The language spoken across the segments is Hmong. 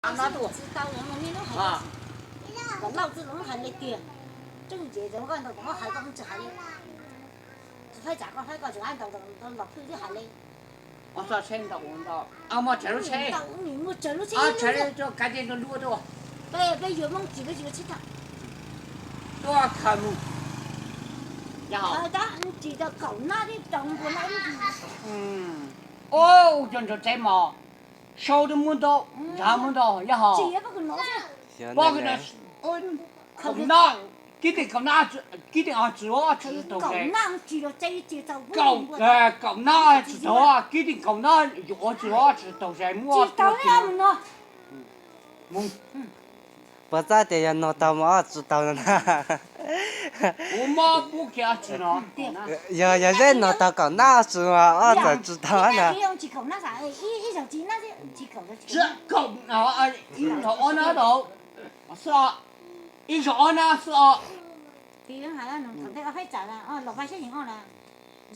Tsis tau, nej lub hais kom Lauj txwj los hais li tiag. Tseeb ces nkoj ntau kom hais koj tsis hais li. Tsis faib tsam koj faib koj tsis hais ntau los phwj twb hais li. Tsheb ntau ntau, muaj tsawg lub tsheb, muaj tsawg lub tsheb, kav tias luag luag tuaj. Peb yuav Hmoob tsis peb tsis yuav tsheb tag. Tuaj khaws mus. Yog tab tsis tau kaum nab thiab rau npua nab. Ua cov ntawd tsev mos, sau twb muab ntau, nrhav muab ntau yog hos. Pom kaum nab, kib tij kaum nab, kib tij ob txwv ob txwv taug zais. Kaum nab tsis taug, kib tij kaum nab yuav ob txwv ob txwv taug zais muab. Puas txaj tias yog no taug mas ob txwv taug no na. Kuv mob pub kiag ob txwv no. Yog, yog zeb no taug kaum nab ob txwv mas ob txwv tsis taug na. Ib zaug ob nab tau, xwb os, ib zaug ob nab xwb os. Thaum ntej ob faib tsam los vaj siab yeej ob na,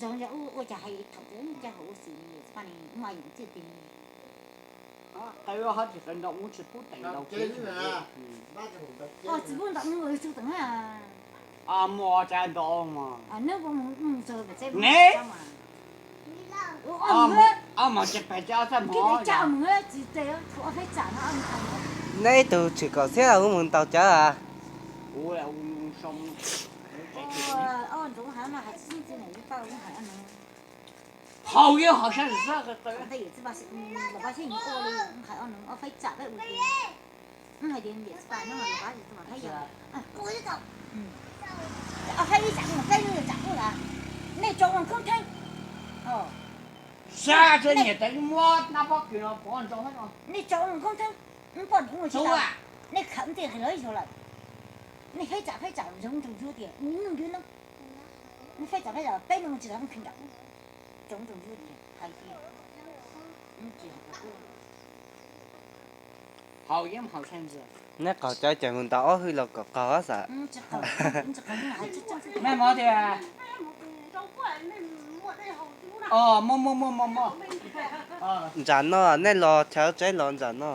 zoo yog ua cas hais thaum ntej cas hauv ua xwm li, mas yeej txiaj ti. Qe hab tsis qe ntau ub tsis pub teem ntau kev. Tsis pub ntau ub tsis teem na. Muaj tsa ntau mas. Neb, ob mos ces pem ces ob txaj mos. Neb ib tug tshwm kaum txhiab ub mus ntaus cawv a. Haus yeej haus sab xwb. Nej tso ua khoob theeb. Sab tsev niam tais muab nab pob kws no pov ntsoov no. Nej tso ua khoob theeb, poj niam ua tsis tau. Nej khawm tej hais los ib zaug lawm. Nej faib tsam faib tsam zoov nroog ntsuab tias nws nug ncuab no. Nej faib tsam faib tsam peb nug tsis tau kheej nram. Zoov nroog ntsuab tias hais tias Haus yeej haus tshaj ntxiag. Neb qaug cawv ces mus ntaus ob hwj los kom qaug xwb. Mej mog tias, muaj muaj muaj muaj muaj. Ntsam no nej los chaw tsev los ntsam no.